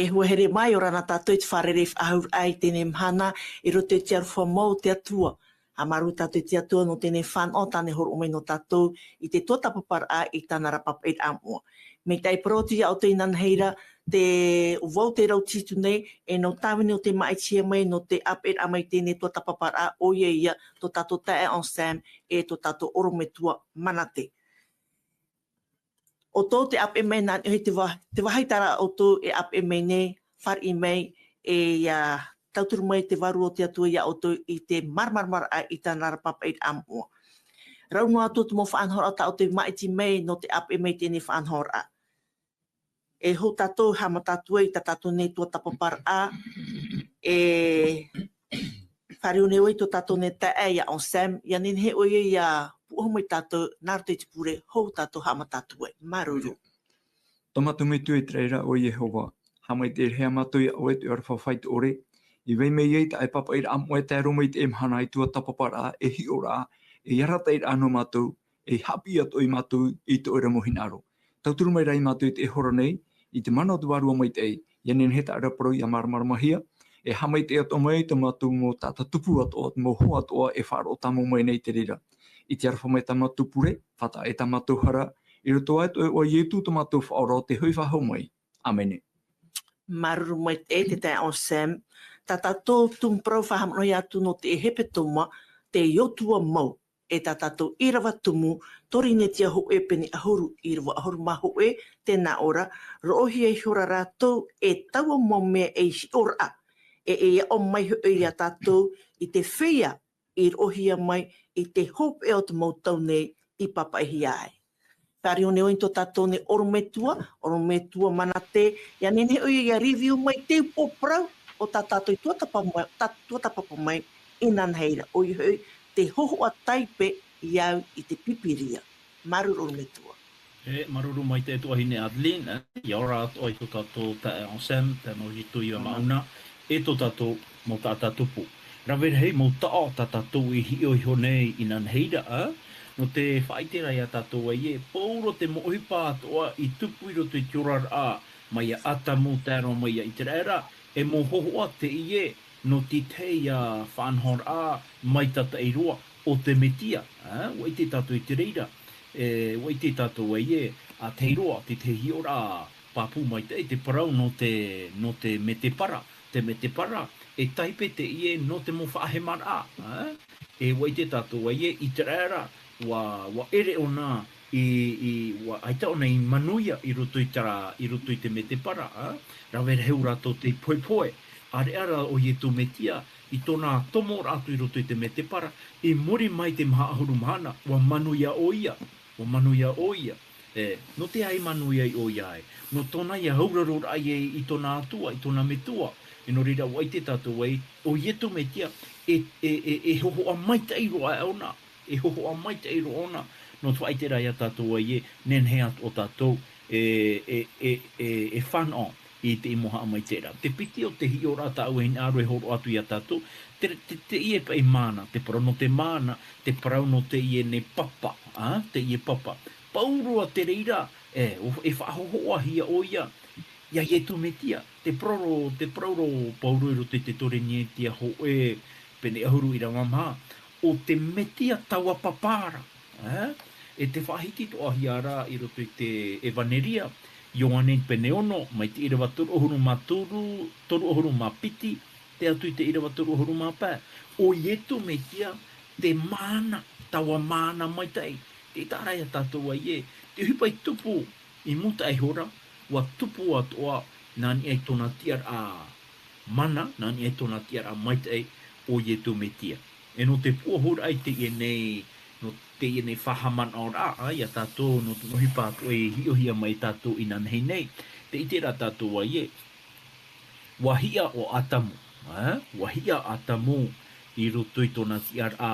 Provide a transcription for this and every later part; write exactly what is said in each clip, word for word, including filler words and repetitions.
E hoa here mai, ʻia ora na tātou i te fārereiraʻa faʻahou i teie mahana, i roto i te aroha mau o te Atua. Haʻamāuruuru tātou i te Atua nō teie fānaʻo tāna e hōroʻa mai nō tātou i te tuatāpaparaʻa i tāna ra pāpaʻiraʻa moʻa. Mai te parau atu iā ʻoutou inanahi ra, te vau te rau titu nei, e nō tāvini ʻo tē māʻitihia mai nō te ʻāpeʻeraʻa mai teie tuatāpaparaʻa, ʻoia ia tō tātou taeaʻe Anselme, e tō tātou ʻorometua Manate. ʻOutou tē ʻāpeʻe mai nā niʻa i te vā-, te vāhi terā ʻoutou e ʻāpeʻe mai nei, fāriʻi mai, e ʻia tauturu mai te Vārua o te Atua iā ʻoutou i te māramaramaraʻa i tāna ra pāpaʻiraʻa moʻa. Rau noa atu te mau faʻanahoraʻa tā ʻoutou i māʻiti mai nō te ʻāpeʻe mai teie faʻanahoraʻa. E hou tātou haʻamata atu ai i tā tātou nei tuatāpaparaʻa, e fāriu nei ʻoe i tō tātou nei taeaʻe iā Anselme, ʻia nehenehe ʻoia ʻia pūʻohu mai tātou nā roto i te pure, hou tātou haʻamata atu ai. Māuruuru. Tō mātou Metua ʻĪteraʻera ʻo Iehova, haʻamaitaʻi rahi ā mātou iā ʻoe, te aroha faʻaitoito. I vai mai ai tā ʻoe pāpaʻiraʻa moʻa e tae roa mai i teie mahana, i tuatāpaparaʻa, e hiʻoraʻa, e arataʻiraʻa nō mātou, e haʻapiʻi atoʻa ia mātou i tō ʻoe ra mau hinaʻaro. Tauturu mai rā ia mātou i teie hora nei, i te mana o te Vārua Maitaʻi, ʻia nehenehe tā ʻoe ra parau ʻia māramaramahia, e haʻamaitaʻi atoʻa mai tō mātou mau taʻata tupu atoʻa, te mau hoa atoʻa e faʻaroʻo tāmau mai nei i te reira. I te aroha mai tā mātou pure, faʻataʻa i tā mātou hara, i roto aʻe i tō ʻoe Ietu tō mātou Faʻaora ʻo tē hoʻi faʻahou mai. ʻĀmene. Māuruuru maitaʻi te taeaʻe Anselme. Tā tātou tumu parau faʻahaʻamanaʻohia atu nō te hepetoma, te Iosua mau, e tā tātou ʻīrava tumu, Korinetia hōʻē pene ʻahuru, ʻīrava ʻahuru mā hōʻē, tē nā ʻō ra, roʻohia ihora rātou e taua mau mea ei hiʻoraʻa, e, e aʻo mai hoʻi iā tātou i te feiā i roʻohia mai i te hopeʻa o te mau tau nei i pāpaʻihia ai. Fāriu nei ʻoe i tō tātou nei ʻorometua, ʻorometua Manate, ʻia nehenehe ʻoia ʻia review mai te upoʻo parau o tā tātou i tuatāpapa mai, tā tuatāpapa mai, inanahi ra, ʻoia hoʻi, te hōhoʻa taipe i au i te Pīpīria. Māuruuru ʻorometua. E, māuruuru maitaʻi tuahine Adeline, e, ʻia ora atoʻa i tō tātou taeaʻe Anselme, tano i tō ia mauna, e tō tātou mau taʻata tupu. Rave rahi mau taʻo tā tātou i hiʻo iho nei inanahi ra, ā, nō te faʻaʻite ra iā tātou ē, pauroa te mau ʻohipa atoʻa i tupu i roto i te oraraʻa, mai iā Atamu tae roa mai iā ʻĪteraʻera, e mau hōhoʻa teie nō te tahi faʻanahoraʻa maitataʻi roa o te Mesia, ā, ʻua ʻite tātou i te reira, e, ʻua ʻite tātou ē, ā, te hiʻoraʻa, te, te hiʻoraʻa pāpū maitaʻi, te parau nō te, nō te mētēpara, te mētēpara, e taipe teie nō te mau faʻahemaraʻa, ā? E ʻua ʻite tātou ē, ʻĪteraʻera, ʻua, ʻua ʻere ʻōna i, i, ʻua ʻaita ʻōna i manuia i roto i te, i roto i te mētēpara, ā? Rave rahi rātou tei pohepohe, ʻāreʻa rā ʻo Iesu Mesia, i tōna tomoraʻa atu i roto i te mētēpara, i muri mai te maha ʻahuru mahana, ʻua manuia ʻoia, ʻua manuia ʻoia. E, nō te aha i manuia ai ʻoia ē? Nō tōna ia auraroraʻa i, i tōna Atua, i tōna Metua. E nō reira, ʻua ʻite tātou ē, ʻo Iesu Mesia, e, e, e, e hōhoʻa maitaʻi roa ʻōna, e hōhoʻa maitaʻi roa ʻōna, nō te faʻaʻite ra iā tātou ē, nehenehe atoʻa tātou, e, e, e, e, e fānaʻo i te mau haʻamaitaʻiraʻa. Te piti o te hiʻoraʻa tā ʻoe hinaʻaro e hōroʻa atu iā tātou, te, te, teie paʻi māna, te parau nō te māna, te parau nō teie nei papa, ā, teie papa. Pauroa te reira, e, ʻo, e faʻahōhoʻahia ʻoia, iā Iesu Mesia, te parau ra, te parau ra ʻo Pauro i roto i te Korinetia hōʻē, pene ʻahuru ʻīrava maha, ʻo te Mesia taua papa ra, ā? E tē faʻahiti atoʻahia ra i roto i te ʻEvaneria, Ioane pene ono, mai te ʻīrava toru ʻahuru mā toru, toru ʻahuru mā piti, tae atu i te ʻīrava toru ʻahuru mā pae. ʻO Iesu Mesia te māna, taua māna maitaʻi. Tē ʻite ra iā tātou ē, te ʻohipa i tupu i mūtaʻa ihora, ʻua tupu atoʻa nā niʻa i tōna tiʻaraʻa mana, nā niʻa i tōna tiʻaraʻa maitaʻi ʻo Iesu Mesia. E nō te pūʻohuraʻa i teie nei, nō teie nei faʻahaʻamanaʻoraʻa, ā, iā tātou, nō te ʻohipa atoʻa e hiʻohia mai tātou inanahi nei. Tē ʻite ra tātou ē, ʻua hiʻa ʻo Atamu, ā, ʻua hiʻa Atamu i roto i tōna tiʻaraʻa,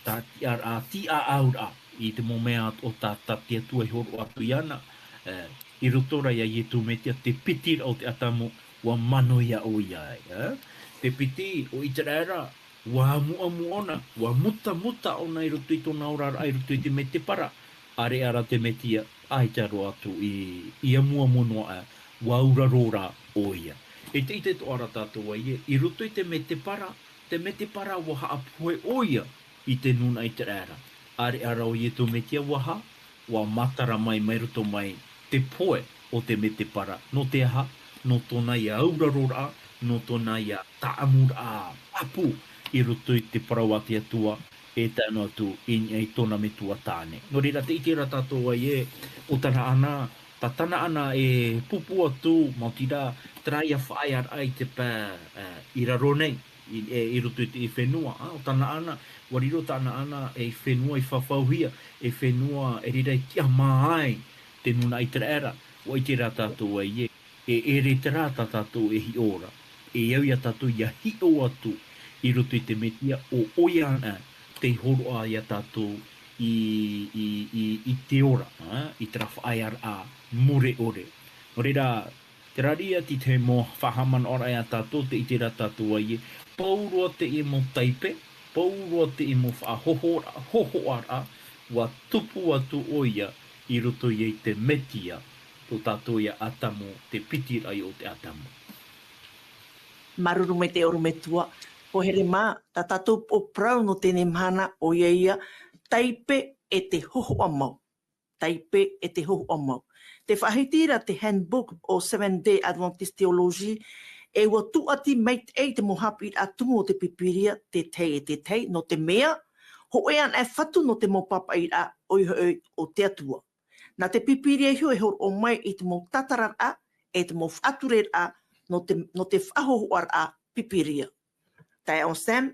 tā tiʻaraʻa, tiʻaʻauraʻa, i te mau mea atoʻa tā, tā te Atua i hōroʻa atu iāna, ā, i roto rā iā Iesu Mesia, te piti ra o te Atamu, ʻua manuia ʻoia ai, ā? Te piti o ʻĪteraʻera, ʻua amuamu ʻōna, ʻua mutamuta ʻōna i roto i tōna oraraʻa, i roto i te mētēpara, ʻāreʻa rā te Mesia, ʻaita roa atu i, i amuamu noa aʻe, ʻua auraro rā ʻoia. E ʻite atoʻa ra tātou ē, i roto i te mētēpara, te mētēpara ʻua haʻapohe ʻoia i te nūnaʻa ʻĪteraʻera. ʻAreʻa rā ʻo Ietu Metia ʻua hā, ʻua matara mai, mai roto mai te pohe o te mētēpara. Nō te aha? Nō tōna ia auraroraʻa, nō tōna ia tāʻamuraʻa pāpū i roto i te parau a te Atua, e tae noa atu i niʻa i tōna metua tāne. Nō reira, tē ʻite ra tātou ē, ʻo Tanaana, tā Tanaana e pūpū atu, maoti rā, terā ia faʻaearaʻa i te pae, ā, i raro nei, i, e, i roto i te fenua, ā, ʻo Tanaana, ʻua riro Tanaana ei fenua i fafauhia, ei fenua e reira e tiʻamā ai te nūnaʻa ʻĪteraʻera. ʻUa ʻite rā tātou ē, e ʻere terā tā tātou e hiʻo ra. E au ia tātou ia hiʻo atu i roto i te Metia, ʻo ʻoia anaʻe tei hōroʻa ia tātou i, i, i, i te ora, ā, i terā faʻaearaʻa mure ʻore. Nō reira, terā ia te tahi mau faʻahaʻamanaʻoraʻa ia tātou, tē ʻite ra tātou ē, pauroa teie mau taipe, pauroa teie mau faʻahōhoʻaraʻa, hōhoʻaraʻa, ʻua tupu atu ʻoia i roto ia i te Metia, tō tātou ia ʻĀtamu, te piti raʻi o te ʻĀtamu. Māuruuru maitaʻi ʻorometua, ʻua here mā, tā tātou pō parau nō teie mahana, ʻoia ia, taipe e te hōhoʻa mau. Taipe e te hōhoʻa mau. Tē faʻahiti ra te handbook o Seventh Day Adventist Theology, e ʻua tūʻati maitaʻi te mau haʻapiʻiraʻa tumu o te Pīpīria, te tahi e te tahi, nō te mea, hōʻē anaʻe fatu nō te mau pāpaʻiraʻa, ʻoia hoʻi ʻo te Atua. Nā te Pīpīria iho e hōroʻa mai i te mau tātararaʻa, e te mau faʻatureraʻa, nō te, nō te faʻahōhoʻaraʻa Pīpīria. Taeaʻe Sam,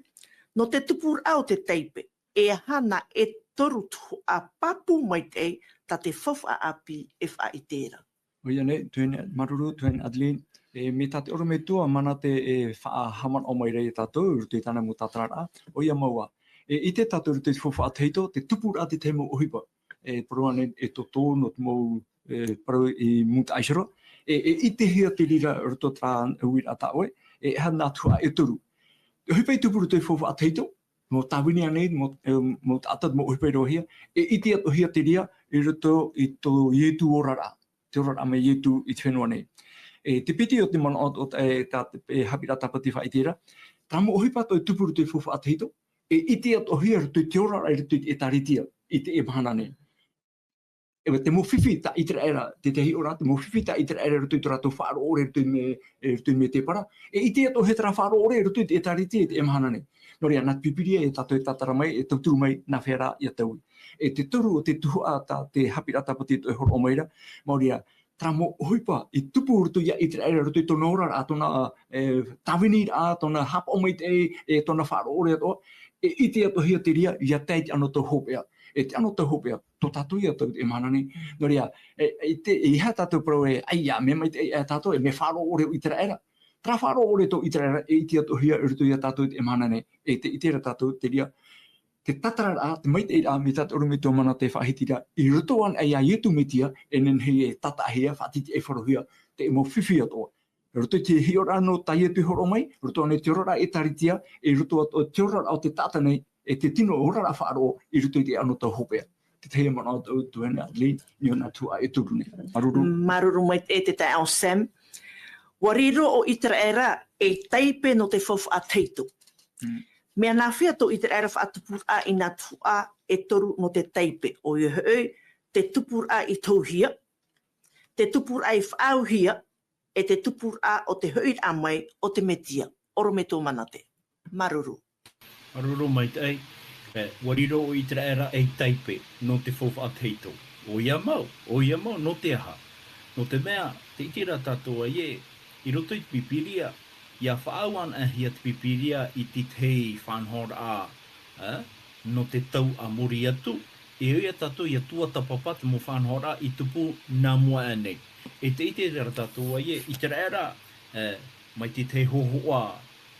nō te tupuraʻa o te taipe, e aha nā e toru tuhaʻa pāpū maitaʻi tā te faufaʻa ʻāpī e faʻaʻite ra. ʻOia nei, tuahine, māuruuru, tuahine Adeline, e, mai tā te ʻorometua Manate e faʻahaʻamanaʻo mai ra ia tātou, i roto i tāna mau tātararaʻa, ʻoia mau ā. E, ʻite tātou i roto i te faufaʻa tahito, te tupuraʻa te tahi mau ʻohipa. E, parau ānei, e tōtō nō te mau, e, parau i mūtaʻa iho ra. E, e ʻitehia te reira i roto i terā uiraʻa tā ʻoe, e, e aha nā tuhaʻa e toru. Te ʻohipa i tupu i roto i te faufaʻa tahito, mau tāvini ānei, mau, e, mau taʻata, mau ʻohipa i roahia, e ʻite atoʻahia te reira i roto i tō Ietu oraraʻa, te oraraʻa mai Ietu i te fenua nei. E, te piti o te manaʻo, o, e, tā, e, haʻapiʻiraʻa tāpati faʻaʻite ra, terā mau ʻohipa atoʻa e tupu i roto i te faufaʻa tahito, e ʻite atoʻahia i roto i te oraraʻa, i roto i te ʻĒtārētia, i teie mahana nei. E te mau fifi tā ʻĪteraʻera, te tahi ora, te mau fifi tā ʻĪteraʻera i roto i tō rātou faʻaroʻo ʻore i roto i mē-, i roto i mētēpara. E ʻite atoʻahia terā faʻaroʻo ʻore i roto i te ʻĒtārētia i teie mahana nei. Nō reira, nā te Pīpīria ia tātou e tātara mai, e tauturu mai, nā hea rā ia taui. E te toru o te tuhaʻa tā te haʻapiʻiraʻa tāpati atoʻa e hōroʻa mai ra, maori ā, terā mau ʻohipa i tupu i roto ia ʻĪteraʻera, i roto i tōna oraraʻa, tōna, e, tāviniraʻa, tōna haʻapaʻo maitaʻi, e tōna faʻaroʻo ʻore atoʻa, e ʻite atoʻahia te reira, ʻia tae i te anotau hopeʻa. E te anotau hopeʻa, tō tātou ia tau i teie mahana nei. Nō reira, e, e te, e aha tātou parau ē, ʻaita, mea maitaʻi ʻā tātou, e mea faʻaroʻo ʻore ʻo ʻĪteraʻera. Terā faʻaroʻo ʻore tō ʻĪteraʻera, e ʻite atoʻahia i roto ia tātou i teie mahana nei. E te ʻite ra tātou te reira, te tātararaʻa, te maitaʻiraʻa, mai tā te ʻorometua Manate e faʻahiti ra, i roto anaʻe ia Ietu Metia, e nehenehe e tātaʻahia, faʻatitiʻaifarohia, te mau fifi atoʻa. I roto i te hiʻoraʻa nō tā Ietu i hōroʻa mai, i roto ānei i te oraraʻa ʻĒtārētia, e i roto atoʻa i te oraraʻa o te taʻata nei, e te tino oraraʻa faʻaroʻo, i roto i te anotau hopeʻa. Te tahi manaʻo atoʻa, tuahine Adeline, i ō nā tuhaʻa e toru nei. Māuruuru. Māuruuru maitaʻi te taeaʻe Sam. ʻUa riro ʻo ʻĪteraʻera ei taipe nō te faufaʻa tahito. Mm. Mea nāfea tō ʻĪteraʻera faʻatupuraʻa i nā tuhaʻa e toru nō te taipe, ʻoia hoʻi, te tupuraʻa i tauhia, te tupuraʻa i faʻaauhia, e te tupuraʻa o te hoʻiraʻa mai o te Metia, ʻorometua Manate. Māuruuru. Māuruuru maitaʻi, e, ʻua riro ʻo ʻĪteraʻera ei taipe nō te faufaʻa tahito. ʻOia mau, ʻoia mau, nō te aha? Nō te mea, tē ʻite ra tātou ē, i roto i te Pīpīria, ʻia faʻaau anaʻe hia te Pīpīria i te tahi faʻanahoraʻa, e, nō te tau a muri atu, e ʻoia tātou ʻia tuatāpapa te mau faʻanahoraʻa i tupu nā mua aʻe nei. E tē ʻite ra tātou ē, ʻĪteraʻera, e, mai te tahi hōhoʻa,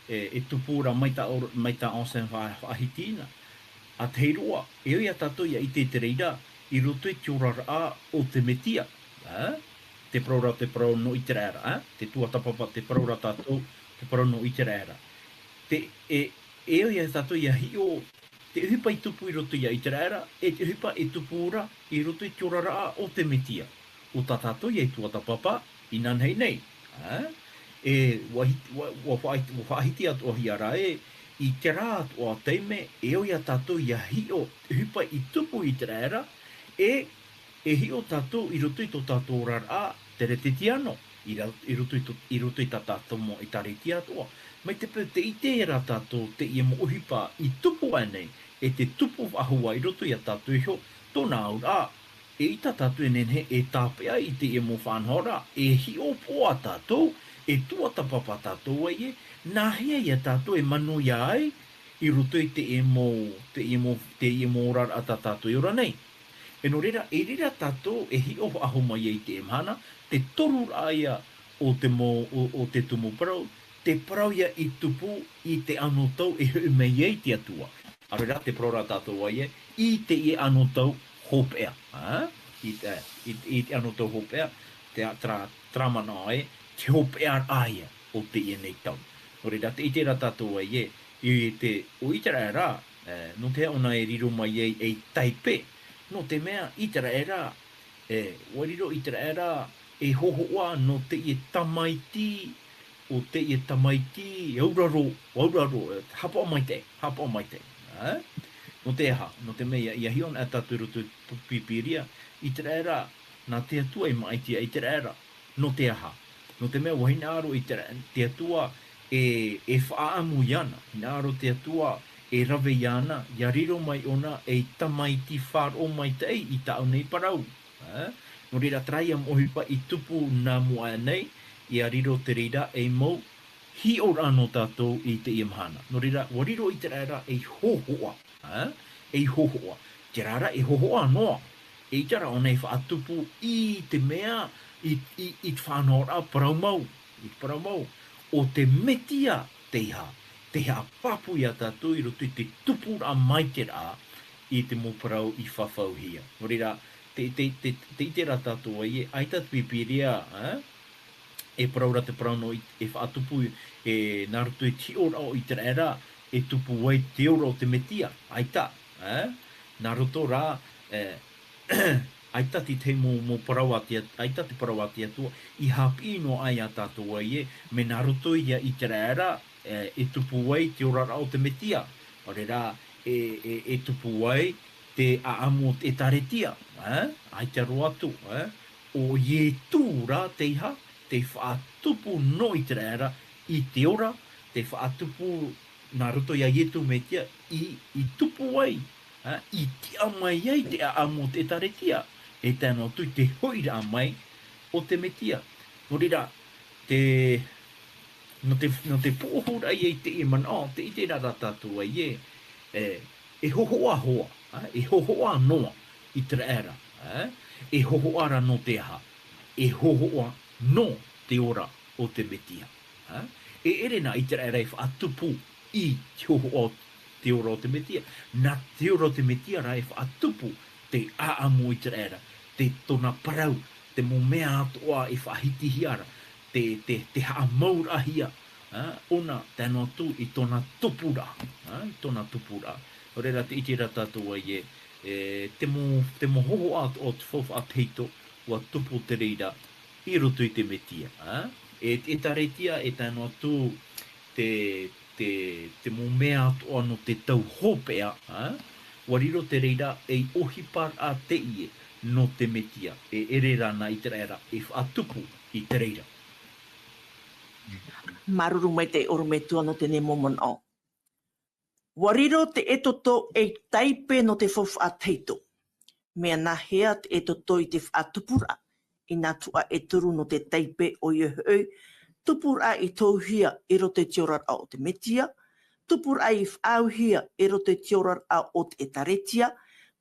e, e tupu ra mai tā ʻo-, mai tā Anselme fa-, faʻahiti na. ʻA tahi roa, e ʻoia tātou ʻia ʻite i te reira, i roto i te oraraʻa o te Metia, e, te parau ra, te parau nō ʻĪteraʻera, e, te tuatāpapa, te parau ra tātou, te parau nō ʻĪteraʻera. Te, e, e ʻoia tātou ʻia hiʻo, te ʻohipa i tupu i roto ia ʻĪteraʻera, e te ʻohipa e tupu ra i roto i te oraraʻa o te Metia. ʻO tā tātou ïa e tuatāpapa, inanahi nei, ā, e, ua hit-, ua, ua faʻahit-, ua faʻahiti atoʻahia ra ē, i terā atoʻa taime, e ʻoia tātou ia hiʻo, ʻohipa i tupu i terā ra, e, e hiʻo tātou i roto i tō tātou oraraʻa, Teretetiano, i ra-, i roto i tō, i roto i tā tātou mau ʻĒtārētia atoʻa. Mai te peu tē ʻite ra tātou teie mau ʻohipa i tupu aʻe nei, e te tupu faʻahou i roto ia tātou iho, tōna auraʻa, eʻita tātou e nehenehe e tāpeʻa i teie mau faʻanahoraʻa, e hiʻopoʻa tātou, e tuatāpapa tātou ai ē, nāhea ia tātou e manuia ai, i roto i teie mau, teie mau, teie mau oraraʻa tā tātou e ora nei. E nō reira, i reira tātou e hiʻo faʻahou mai ai i teie mahana, te toruraʻa ia o te mau, o, o te tumu parau, te parau ia i tupu i te anotau e hoʻi mai ai te Atua. Nō reira, te parau ra tātou ai ē, i teie anotau hopeʻa, ā? I te, i, i te anotau hopeʻa, te, terā, terā manaʻo ē, te hopeʻaraʻa ia o teie nei tau. Nō reira, tē ʻite ra tātou ai ē, i te, ʻo ʻĪteraʻera, ē, nō te aha ʻōna e riro mai ai ei taipe, nō te mea ʻĪteraʻera, ē, ʻua riro ʻĪteraʻera ei hōhoʻa nō teie tamaiti, ʻo teie tamaiti, auraro, auraro, ē, haʻapaʻo maitaʻi, haʻapaʻo maitaʻi, ā? Nō te aha, nō te mea ia, ia hiʻo anaʻe tātou i roto i te Pīpīria, ʻĪteraʻera, nā te Atua i maʻiti ia ʻĪteraʻera, nō te aha? Nō te mea ʻua hinaʻaro ʻĪtera-, te Atua e, e faʻaʻamu iāna, hinaʻaro te Atua e rave iāna, ʻia riro mai ʻōna ei tamaiti faʻaroʻo maitaʻi i tāʻu nei parau. Ā? Nō reira, terā ia mau ʻohipa i tupu nā mua aʻe nei, ʻia riro te reira ei mau hiʻoraʻa nō tātou i teie mahana. Nō reira, ʻua riro ʻĪteraʻera ei hōhoʻa, ā? Ei hōhoʻa. Terā rā, e hōhoʻa noa. ʻEita rā ʻōna e faʻatupu i te mea, i, i, i te faʻanahoraʻa parau mau, i te parau mau. ʻO te Metia teiaha, tē haʻapāpū ia tātou i roto i te tupuraʻa maitaʻi ra i te mau parau i fafauhia. Nō reira, tē, tē, tē, tē ʻite ra tātou ai ē, ʻaita te Pīpīria, ā? E parau ra te parau nō ʻĪ-, e faʻatupu, e, nā roto i te hiʻoraʻa o ʻĪteraʻera, e tupu ai te ora o te Metia, ʻaita, ā? Nā roto rā, e, ʻaita te tahi mau, mau parau a te At-, ʻaita te parau a te Atua, i haʻapiʻi noa aʻe ia tātou ai ē, mea nā roto ia ʻĪteraʻera, e, e tupu ai te oraraʻa o te Metia. ʻAore rā, e, e, e tupu ai te ʻāʻamu o te ʻĒtārētia, ā? ʻAita roa atu, ā? ʻO Ietu rā teiaha, tē faʻatupu nō ʻĪteraʻera i te ora, tē faʻatupu nā roto ia Ietu Metia i, i tupu ai, ā, i tiʻa mai ai te ʻāʻamu o te ʻĒtārētia, e tae noa atu i te hoʻiraʻa mai o te Metia. Nō reira, te, nō te, nō te pūʻohuraʻa i teie manaʻo, tē ʻite ra tātou ai ē, e, e hōhoʻa hoʻi, ā, e hōhoʻa noa ʻĪteraʻera, ā, e hōhoʻa ra nō te aha, e hōhoʻa nō te ora o te Metia. Ā? E ʻere nā ʻĪteraʻera e faʻatupu i te hōhoʻa o te ora o te Metia. Nā te ora o te Metia rā e faʻatupu te ʻāʻamu o ʻĪteraʻera, te tōna parau, te mau mea atoʻa e faʻahitihia ra, te, te, te haʻamauraʻahia, ā, ʻōna, tae noa atu i tōna tupuraʻa, ā, i tōna tupuraʻa. Nō reira, tē ʻite ra tātou ai ē, e, te mau, te mau hōhoʻa atoʻa o te faufaʻa tahito, ʻua tupu te reira, i roto i te Metia, ā? E te ʻĒtārētia, e tae noa atu te, te, te mau mea atoʻa nō te tau hopeʻa, ā? ʻUa riro te reira ei ʻohiparaʻa teie nō te Metia, e ʻere rā nā ʻĪteraʻera e faʻatupu i te reira. Māuruuru maitaʻi ʻorometua nō teie mau manaʻo. ʻUa riro te ʻEtoto ei taipe nō te faufaʻa tahito. Mea nāhea te ʻEtoto i te faʻatupuraʻa? I nā tuhaʻa e toru nō te taipe ʻoia hoʻi, tupuraʻa i tohuhia i roto i te oraraʻa o te Metia, tupuraʻa i faʻaauhia i roto i te oraraʻa o te ʻĒtārētia,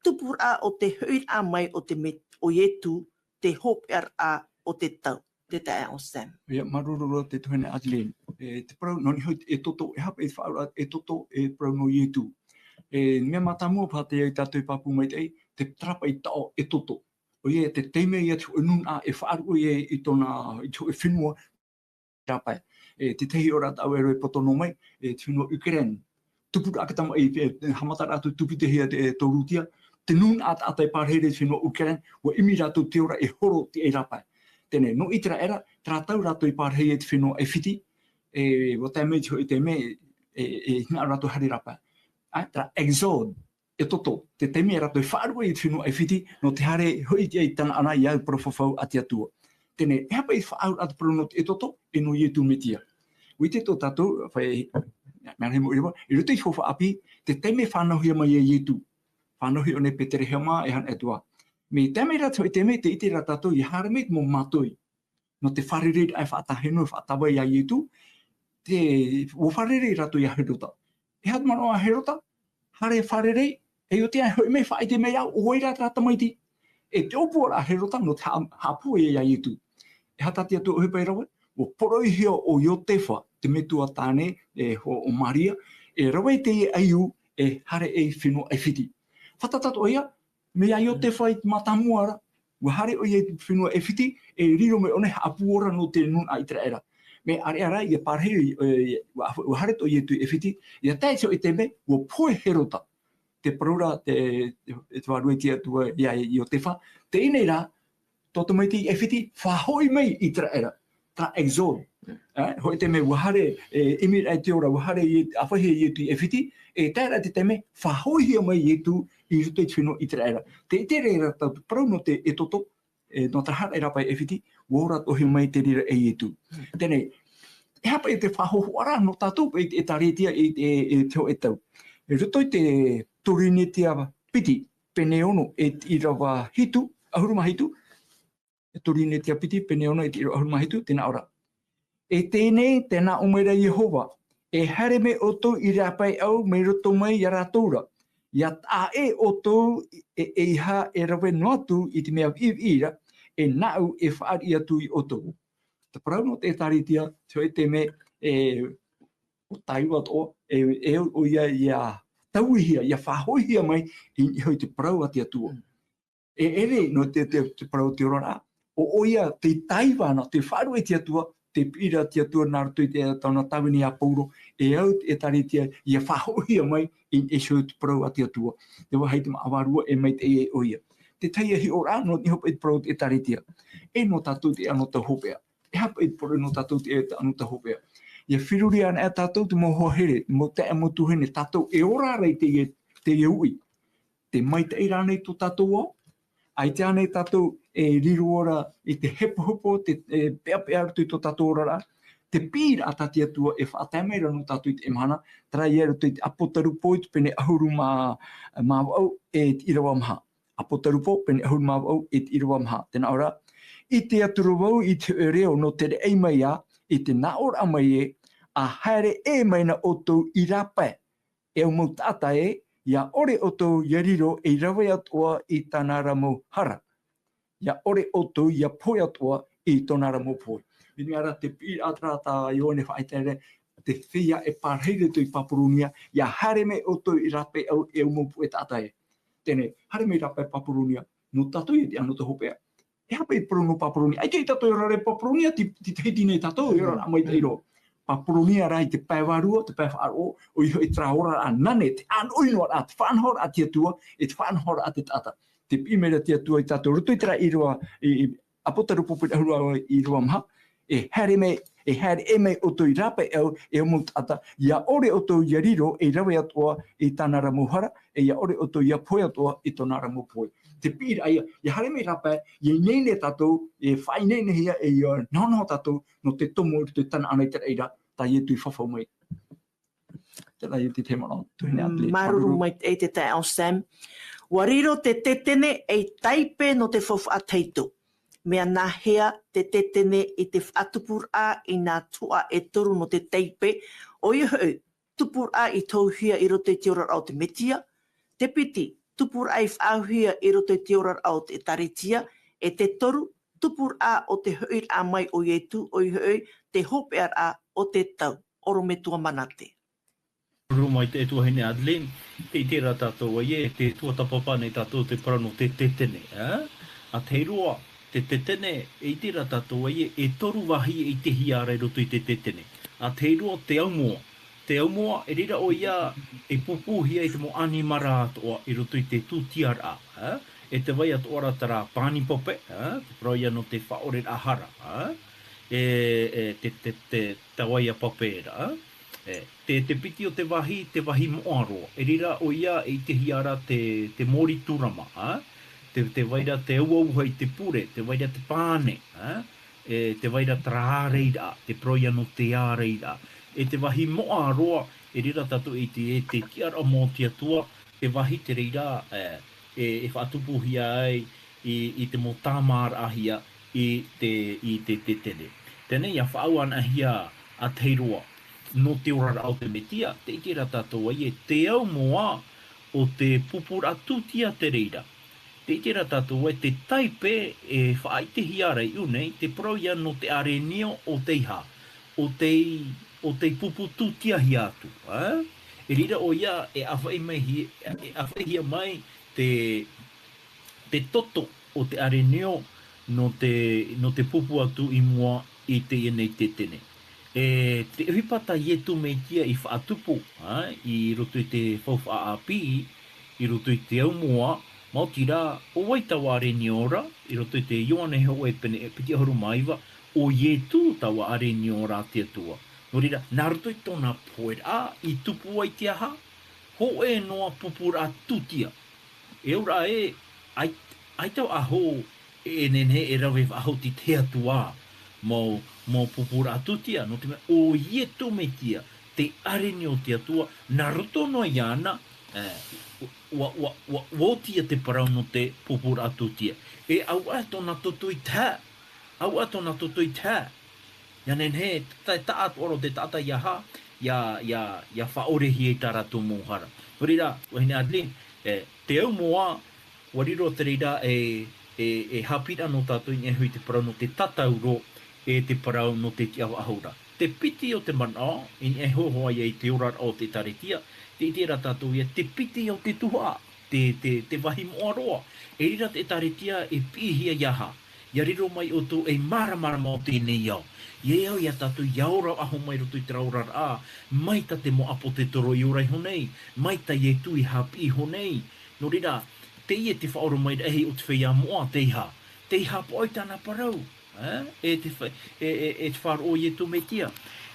tupuraʻa o te hoʻiraʻa mai o te Met-, o Ietu, te hopeʻaraʻa o te tau. Te taeaʻe Sam. ʻIa, māuruuru roa te tuahine Adeline. E, te parau, nō niʻa hoʻi, ʻEtoto, e hape, e faʻaroʻo, ʻEtoto, e parau nō Ietu. E, mea mātāmua paha teie tātou e pāpū maitaʻi, te tārapaʻi taʻo ʻEtoto. ʻOia, te taime ia te hōʻē nūnaʻa e faʻaruʻe ai i tōna, i te hōʻē fenua, rāpae. E, te tahi ora tāʻu e rave poto noa mai, e, te fenua Ukraine. Tupuraʻa ka tamaʻi, e, haʻamataraʻa atu tupitehia te, e, tō Rūtia, te nūnaʻa taʻata e pārahi ra i te fenua Ukraine, ʻua ʻimi rātou te ora e horo teie rāpae. Teie nei, nō ʻĪteraʻera, terā tau rātou i pārahi ai te fenua ʻAifiti, e, ʻua tae mai te hōʻē taime, e, e, e hinaʻaro rātou haere rāpae. Ā, terā Exode, Exodo, te taime rātou i faʻaruʻe i te fenua ʻAifiti, nō te haere hoʻi i te, i Tanaana, i te parau fafau a te Atua. Teie nei, e aha paʻi te faʻaauraʻa te parau nō te Exodo, e nō Ietu Metia. ʻUa ʻite tō tātou, fai, mea rahi mau ʻīrava, i roto i te faufaʻa ʻāpī, te taime fānauhia mai e Ietu. Fānauhia ʻōna i Peterehema, e hana atu ā. Mai te taime ra te hōʻē taime, tē ʻite ra tātou, ʻia haere mai te mau mātoi. Nō te fārereiraʻa e faʻatāhino, e faʻatāvai ia Ietu, te, ʻua fārerei rātou ia Herota. E aha te manaʻo a Herota? Haere fārerei, e ʻo te hoʻi mai faʻaʻite mai au, ʻo vai rā terā tamaiti. E te ʻōpuaraʻa a Herota, nō te ha-, haʻapūai ia Ietu. E aha tā te Atua ʻohipa i rave? ʻUa poroʻihia ʻo Iotefa, te metua tāne, e ho-, ʻo Maria, e rave i teie ʻaiū, e haere i te fenua ʻAifiti. Fātata atoʻa ia, mai ia Iotefa i te mātāmua ra, ʻua haere ʻoia i te fenua ʻAifiti, e riro mai ʻōna e haʻapū ora nō te nūnaʻa ʻĪteraʻera. Mai ʻāreʻa rā, ʻia pārahi, e, ʻua, ʻua haere atoʻa Ietu i ʻAifiti, ʻia tae i te hōʻē taime, ʻua pohe Herota. Te parau ra, te, te, te vārua i te Atua ia Iotefa, teie nei rā, tō tamaiti i ʻAifiti, faʻahoʻi mai i ʻĪteraʻera. Terā Exode. E, hōʻē taime ʻua haere, e, ʻimi ra i te ora, ʻua haere i, ʻāfaʻi Ietu i ʻAifiti, e tae ra te taime, faʻahoʻihia mai Ietu i roto i te fenua ʻĪteraʻera. Tē ʻite ra tātou te parau nō te Exodo, e, nō te haere rāpae i ʻAifiti, ʻua ora atoʻahia mai te reira e Ietu. Teie nei, e aha paʻi te faʻahōhoʻaraʻa nō tātou paʻi te ʻĒtārētia i, e, e te hōʻē tau. I roto i te Korinetia piti, pene ono e te ʻīrava hitu, ʻahuru mā hitu, e Korinetia piti, pene ono e te ʻīrava ʻahuru mā hitu, tē nā ʻō ra. E teie nei, tē nā ʻō mai ra Iehova, e haere mai ʻoutou i rāpae au mai roto mai ia rātou ra. ʻIa taʻa ʻē ʻoutou e, e ʻeiaha e rave noa atu i te mea viʻiviʻi ra, e nāʻu e fāriʻi atu ia ʻoutou. Te parau nō te ʻĒtārētia, te hōʻē taime, e, ʻo tāiva atoʻa, e, e au ʻoia ʻia tauihia, ʻia faʻahoʻihia mai, i, i niʻa i te parau a te Atua. E ʻere nō te, te, te parau o te oraraʻa, ʻo, ʻoia tē tāiva ana, tē faʻaruʻe i te Atua, tē piʻi ra te Atua nā roto i te, tāna tāvini ia Pauro, e au te ʻĒtārētia, ʻia faʻahoʻihia mai, i, i niʻa i te parau a te Atua. Te vāhi te māʻa vārua e maitaʻi ai ʻoia. Te tahi hiʻoraʻa, nō niʻa hoʻi i te parau o te ʻĒtārētia. E nō tātou te anotau hopeʻa. E aha paʻi te parau nō tātou te, te anotau hopeʻa. ʻIa feruri ana e tātou te mau hoa here, te mau taeaʻe mau tuahine, tātou e ora ra i teie, teie uʻi. Tē maitaʻi ra ānei tō tātou ao? ʻAita ānei tātou e riro ra i te hepohepo, te, e peʻapeʻa roto i tō tātou oraraʻa? Te piʻiraʻa tā te Atua e faʻatae mai ra nō tātou i teie mahana, terā ia roto i te Apotarupo i te pene ʻahuru mā, mā vaʻu e te ʻīrava maha. Apotarupo, pene ʻahuru mā vaʻu e te ʻīrava maha. Tē nā ʻō ra, ʻite atu ra vau i te hōʻē reo nō te raʻi mai ā, i te nāʻōraʻa mai ē, ʻa haere ʻē mai na ʻoutou i rāpae, e au mau taʻata ē, ʻia ʻore ʻoutou ʻia riro ei rave atoʻa i tāna ra mau hara. ʻIa ʻore ʻoutou ʻia pohe atoʻa i tōna ra mau pohe. Mai te mea ra te piʻiraʻa terā tā Ioane faʻaʻite ra, te feiā e pārahi i roto i Papuronia, ʻia haere mai ʻoutou i rāpae au e au mau puʻe taʻata ē. Teie nei, haere mai rāpae Papuronia, nō tātou ia te anotau hopeʻa. E aha paʻi te parau nō Papuronia? ʻAita i tātou e ora ra i Papuronia, tei, tei Tahiti nei tātou, e ora ra maitaʻi roa. Papuronia rā i te pae vārua, te pae faʻaroʻo, ʻoia hoʻi terā oraraʻa nane, te ʻānoʻi noa ra, te faʻanahoraʻa a te Atua, e te faʻanahoraʻa a te taʻata. Tē piʻi mai ra te Atua ia tātou, roto i terā ʻīrava, i, i Apotarupo pene ʻahuru ʻīrava maha, e haere mai, e haere ʻē mai ʻoutou i rāpae au, e au mau taʻata, ʻia ʻore ʻoutou ʻia riro ei rave atoʻa i tāna ra mau hara, e ʻia ʻore ʻoutou ʻia pohe atoʻa i tōna ra mau pohe. Te piʻiraʻa ia, ʻia haere mai rāpae, ʻia ineine tātou, e faʻaineinehia, e ʻia nahonaho tātou, nō te tomo i roto i te Tanaana i te raʻi ra, tā Ietu i fafau mai. Terā ia te tahi manaʻo, tuahine Adeline. Māuruuru maitaʻi te taeaʻe Sam. ʻUa riro te tetene ei taipe nō te faufaʻa tahito. Mea nāhea te tetene i te faʻatupuraʻa i nā tuhaʻa e toru nō te taipe, ʻoia hoʻi, tupuraʻa i tohuhia i roto i te oraraʻa o te Metia, te piti, tupuraʻa i faʻaauhia i roto i te oraraʻa o te ʻĒtārētia, e te toru, tupuraʻa o te hoʻiraʻa mai o Ietu, ʻoia hoʻi, te hopeʻaraʻa o te tau. ʻOrometua Manate. Māuruuru maitaʻi tuahine Adeline, tē ʻite ra tātou ē, tē tuatāpapa nei tātou te parau nō te tetene, ā? ʻA tahi roa, te tetene, e ʻite ra tātou ē, e toru vāhi e ʻitehia ra i roto i te tetene. ʻA tahi roa, te aumoa. Te aumoa, e reira ʻoia e pūpūhia i te mau ʻanimara atoʻa i roto i te tūtiaraʻa, ā? e te vai atoʻa ra terā pani pape, ā, te parau ia nō te faʻaʻoreraʻa hara, ā, e, e, te, te, te, te vai a pape ra, ā, e, te, te piti o te vāhi, te vāhi moʻa roa. E reira ʻoia e ʻitehia ra te, te mōrī tūrama, ā, te, te vai ra te auauha i te pure, te vai ra te pane, ā, e, te vai ra terā ārairaʻa, te parau ia nō te ārairaʻa. E te vāhi moʻa roa, e reira tātou e ʻite e te tiʻaraʻa mau o te Atua, te vāhi te reira, e, e, e faʻatupuhia ai i, i te mau tāmāraʻahia i te, i te, te tetene. Teie nei, ʻia faʻaau anaʻe hia ā tahi roa, nō te oraraʻa o te Mesia, tē ʻite ra tātou ē, te aumoa o te pupuraʻa tūtia te reira. Tē ʻite ra tātou ē, te taipe e faʻaʻitehia ra i ʻō nei, te parau ia nō te arenio o tei hā, o tei, o tei pupu tūtiahia atu, ā? E reira ʻoia e ʻāfaʻi mai hi-, e ʻāfaʻihia mai te, te toto o te arenio nō te, nō te pupu atu i mua i teie nei tetene. E te ʻohipa tā Iesu Mesia i faʻatupu, ā, i roto i te faufaʻa ʻāpī, i roto i te aumoa, maoti rā, ʻo vai taua arenio ra, i roto i te Ioane hōʻē pene, piti ʻahuru mā iva, ʻo Iesu taua arenio ra a te Atua. Nō reira, nā roto i tōna poheraʻa, i tupu ai te aha? Hōʻē noa pupuraʻa tūtia. E au ra ē, ʻai-, ʻaita ʻaho e nehenehe e rave faʻahou te Atua mau, mau pupuraʻa tūtia, nō te mea ʻo Iesu Mesia, te arenio o te Atua, nā roto noa iāna, e, ʻua, ʻua, ʻua, ʻua oti ia te parau nō te pupuraʻa tūtia. E ʻaua tōna toto i te hā, ʻaua tōna toto i te hā. ʻIa nehenehe, te, te taʻatoʻa roa o te taʻata ʻia hā, ʻia, ʻia, ʻia faʻaʻorehia i tā rātou mau hara. Nō reira, vahine Adeline, e, te aumoa, ʻua riro te reira e, e, e haʻapiʻiraʻa nō tātou i niʻa iho i te parau nō te tatauro, e te parau nō te tiʻa faʻahou ra. Te piti o te manaʻo, i niʻa iho hoʻi ia i te oraraʻa o te ʻĒtārētia, tē ʻite ra tātou ē, te piti o te tuhaʻa, te, te, te vāhi moʻa roa. E reira te ʻĒtārētia e piʻihia ʻia hā, ʻia riro mai ʻoutou ei māramarama o teie nei ao. ʻIa au ia tātou ʻia ora faʻahou mai i roto i terā oraraʻa, mai tā te mau ʻāpōsetolo i ora iho nei, mai tā Iesu i haʻapiʻi iho nei. Nō reira, teie te faʻaoromāraʻa o te feiā moʻa, tei hā, tei haʻapaʻo i tāna parau, ā, e te fa-, e, e, e te faʻaroʻo o Iesu Mesia.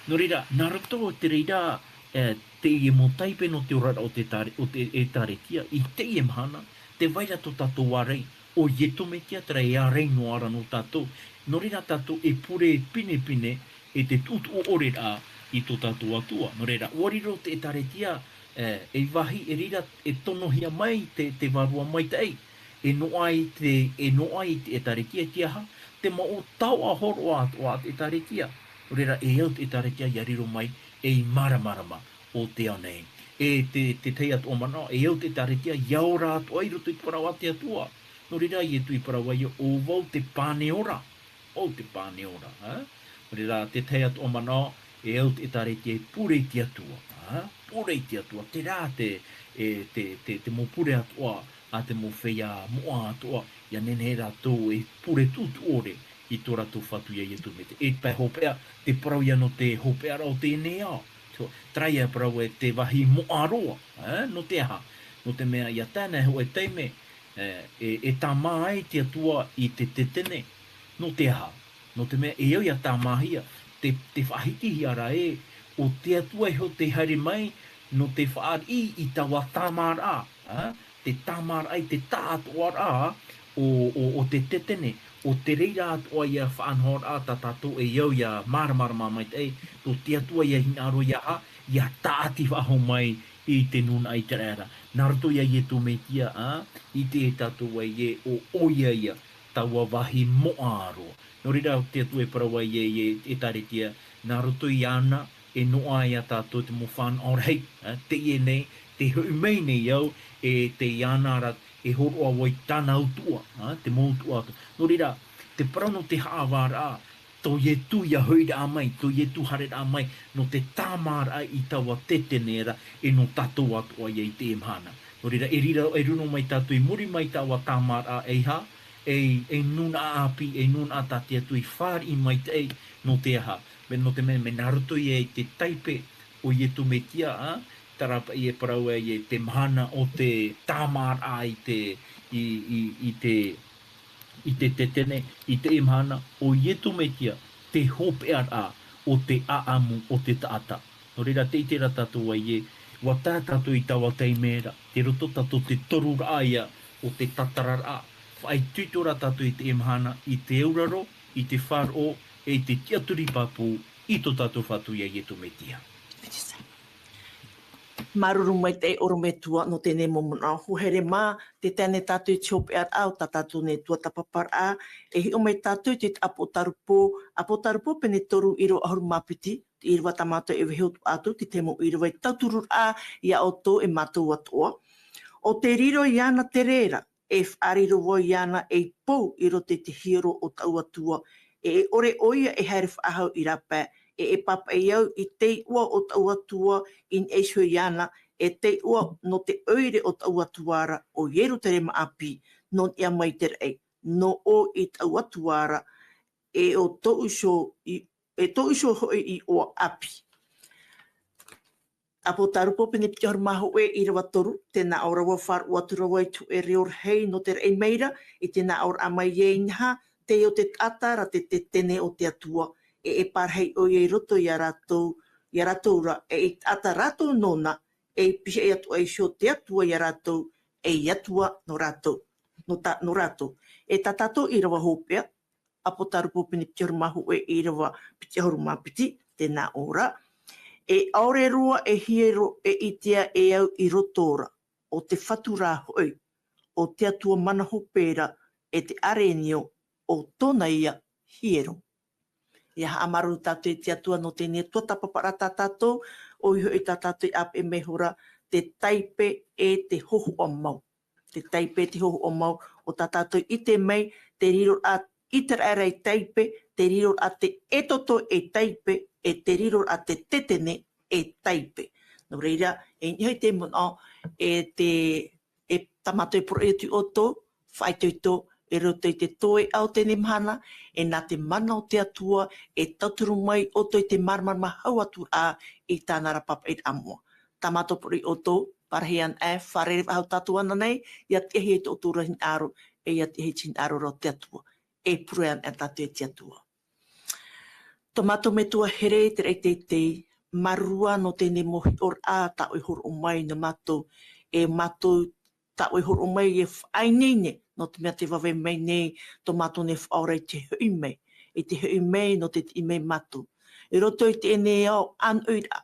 Nō reira, nā roto i te reira, e, teie mau taipe nō te oraraʻa o te ʻĒtāre-, o te ʻĒtārētia, i teie mahana, tē vai ra tō tātou ārai, ʻo Iesu Mesia terā e ārai noa ra nō tātou. Nō reira tātou e pure pinepine i te tuʻutuʻu ʻore ra i tō tātou Atua. Nō reira, ʻua riro te ʻĒtārētia, e, ei vāhi e reira e tonohia mai te, te Vārua Maitaʻi. E noaʻa i te, e noaʻa i te ʻĒtārētia te aha, te mau taoʻa hōroʻa atoʻa a te ʻĒtārētia. Nō reira, e au te ʻĒtārētia ʻia riro mai ei māramarama o te ao nei. E te, te tahi atoʻa manaʻo, e au te ʻĒtārētia ʻia ora atoʻa i roto i te parau a te Atua. Nō reira, Iesu i parau ai, ʻo vau te pane ora. ʻO te pane ora, ā? Nō reira, te tahi atoʻa manaʻo, e au te ʻĒtārētia e pure i te Atua, ā? Pure i te Atua, terā te, e, te, te, te mau pure atoʻa a te mau feiā moʻa atoʻa, ʻia nehenehe rātou e pure tuʻutuʻu ʻore i tō rātou Fatu ia Iesu Mesia. E pae hopeʻa, te parau ia nō te hopeʻaraʻa o teie nei ao. So, terā ia parau e te vāhi moʻa roa, ā? Nō te aha? Nō te mea ʻia tae ana hōʻē taime, e, e, e tāmā ai te Atua i te tetene, nō te aha? Nō te mea e au ʻia tāmāhia, te, te faʻahitihia ra ē, ʻo te Atua iho tei haere mai, nō te fāriʻi i taua tāmāraʻa, ā? Te tāmāraʻa i te taʻatoʻaraʻa o, o, o te tetene, ʻo te reira atoʻa ia faʻanahoraʻa tā tātou e au ʻia māramarama maitaʻi, tō te Atua ʻia hinaʻaro ʻia hā, ʻia tāʻati faʻahou mai i te nūnaʻa ʻĪteraʻera. Nā roto ia Iesu Mesia, ā, i te tātou ai ē, ʻo, ʻoia ia, taua vāhi moʻa roa. Nō reira, te Atua e parau ai ē, ē, ʻĒtārētia, nā roto iāna, e noaʻa ia tātou te mau fānaʻo rahi, ā, teie nei, tē hoʻi mai nei au, e tei iāna ra, e hōroʻa vau i tāna utuʻa, ā, te mau utuʻa atoʻa. Nō reira, te parau nō te haʻavāraʻa, tō Iesu ʻia hoʻiraʻa mai, tō Iesu haereraʻa mai, nō te tāmāraʻa i taua tetene ra, e nō tātou atoʻa ia i teie mahana. Nō reira, e riro, e riro mai tātou i muri mai taua tāmāraʻa, e aha, ei, ei nūnaʻa ʻāpī, ei nūnaʻa tā te Atua i fāriʻi maitaʻi, nō te aha, mea, nō te mea, mea nā roto ia i te taipe o Iesu Mesia, ā, Tārapa e parau ai e te mahana o te tāmāraʻa i te, i, i, i te, i te tetene, i te mahana o Ietu Metia, te hopeʻaraʻa o te ʻaʻamu o te taʻata. Nō reira, tē ʻite ra tātou ai ē, ʻua tae tātou i taua taime ra, tei roto tātou te toruraʻa ia o te tātararaʻa, faʻaitoito ra tātou i te mahana, i te auraro, i te faʻaroʻo, e i te tiʻaturi pāpū, i tō tātou Fatu ia Ietu Metia. Māuruuru maitaʻi ʻorometua nō teie mau manaʻo. Hoa here mā, tē tae nei tātou i te hopeʻaraʻa o tā tātou nei tuatāpaparaʻa, e hiʻo mai tātou i te ʻāpotarupo, ʻāpotarupo pene toru ʻīrava ʻahuru mā piti, te ʻīrava tā mātou e vaiiho atu, te tahi mau ʻīrava e tauturu ra ia ʻoutou e mātou atoʻa. ʻO tei riro iāna te reira, e faʻariro vau iāna ei pou i roto i te hiero o taʻu Atua, e, e ʻore ʻoia e haere faʻahou i rāpae, e, e pāpaʻi au i te iʻoa o taʻu Atua, i niʻa iho iāna, e te iʻoa nō te ʻoire o taʻu Atua ra, ʻo Ierutarema ʻāpī, nō niʻa mai te raʻi, nō ʻō i taʻu Atua ra, e ʻo tōʻu iho i, e tōʻu iho hoʻi iʻoa ʻāpī. ʻĀpotarupo pene piti ʻahuru mā hōʻē ʻīrava toru, tē nā ʻō ra vau, faʻaroʻo atu ra vau i te hōʻē reo rahi nō te raʻi mai ra, i te nā ʻōraʻa mai ē inaha, tei ʻo te taʻata ra te, te tetene o te Atua, e, e parahi ʻoia i roto ia rātou, ia rātou ra, e i taʻata rātou nōna, e i pihaʻi atu ai iho te Atua ia rātou, ei Atua nō rātou, nō tā, nō rātou. E tā tātou ʻīrava hopeʻa, ʻĀpotarupo pene piti ʻahuru mā hōʻē ʻīrava piti ʻahuru mā piti, tē nā ʻō ra. E ʻaore roa e hiero e ʻitea e au i roto ra, ʻo te Fatu rā hoʻi, ʻo te Atua mana hope ra, e te ʻarenio, ʻo tōna ia hiero. ʻIa haʻamāuruuru tātou i te Atua nō teie tuatāpaparaʻa tā tātou, ʻoia hoʻi tā tātou i ʻāpeʻe mai ihora, te taipe e te hōhoʻa mau. Te taipe e te hōhoʻa mau, ʻo tā tātou i ʻite mai, te riroraʻa ʻĪteraʻera ei taipe, te riroraʻa te ʻEtoto ei taipe, e te riroraʻa te tetene ei taipe. Nō reira, e niʻa i te manaʻo, e te, e tā mātou e poroʻi atu ia ʻoutou, faʻaitoito, i roto i te toeʻa o teie mahana, e nā te mana o te Atua, e tauturu mai ʻoutou i te māramarama hau atu ra i tāna ra pāpaʻiraʻa moʻa. Tā mātou poroʻi ia ʻoutou, parahi ana e, fārerei faʻahou tātou ananahi, ʻia tiʻahia i tō ʻoutou ra hinaʻaro, e ʻia tiʻahia i te hinaʻaro ra o te Atua. E pure ana e tātou e te Atua. Tō mātou Metua here i te raʻi teitei, māuruuru nō teie mau hiʻoraʻa tā ʻoe i hōroʻa mai nō mātou, e mātou tā ʻoe i hōroʻa mai e faʻaineine, nō te mea tē vave mai nei tō mātou nei faʻaora i te hoʻi mai, i te hoʻi mai nō te tiʻi mai mātou. I roto i teie nei ao ʻānoʻiraʻa,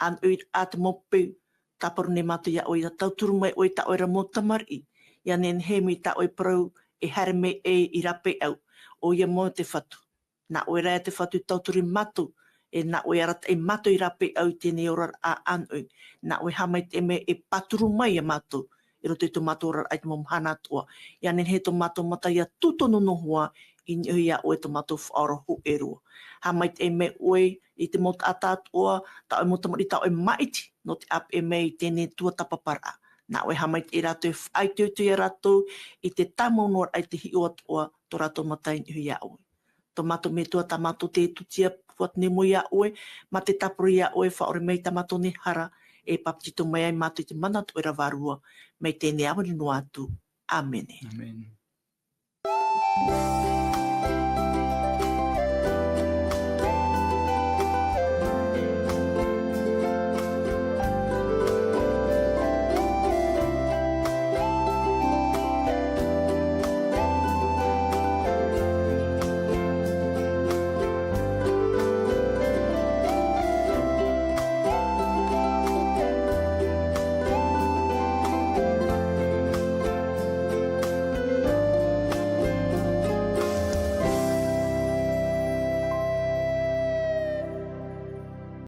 ʻānoʻiraʻa te mau peu, tāparu nei mātou iā ʻoe, ʻia tauturu mai ʻoe i tā ʻoe ra mau tamariʻi, ʻia nehenehe mai tā ʻoe parau e haere mai ai i rāpae au, ʻoia mau te Fatu. Nā ʻoe rā te Fatu e tauturu ia mātou, e nā ʻoe e arataʻi ia mātou i rāpae au i teie oraraʻa ʻānoʻi, nā ʻoe e haʻamaitaʻi mai e pāturu mai ia mātou, i roto i tō mātou oraraʻa i te mau mahana atoʻa. ʻIa nehenehe tō mātou mata ʻia tū tonu noa iā ʻoe, i niʻa iho iā ʻoe tō mātou Faʻaora hōʻē roa. Haʻamaitaʻi mai ʻoe i te mau taʻata atoʻa, tā ʻoe mau tamariʻi, tā ʻoe maʻiti, nō te ʻāpeʻe mai i teie tuatāpaparaʻa. Nā ʻoe e haʻamaitaʻi ia rātou, e faʻaitoito ia rātou i te tāmau noa ra i te hiʻo atoʻa tō rātou mata i niʻa iho iā ʻoe. Tō mātou Metua, tā mātou te tūtia atu nei mau iā ʻoe, mā te tāparu iā ʻoe, faʻaʻore mai tā mātou nei hara, e pāpetito mai ai mātou i te mana o tō ʻoe ra Vārua, mai teie nei ʻāmui noa atu. ʻĀmene. ʻĀmene.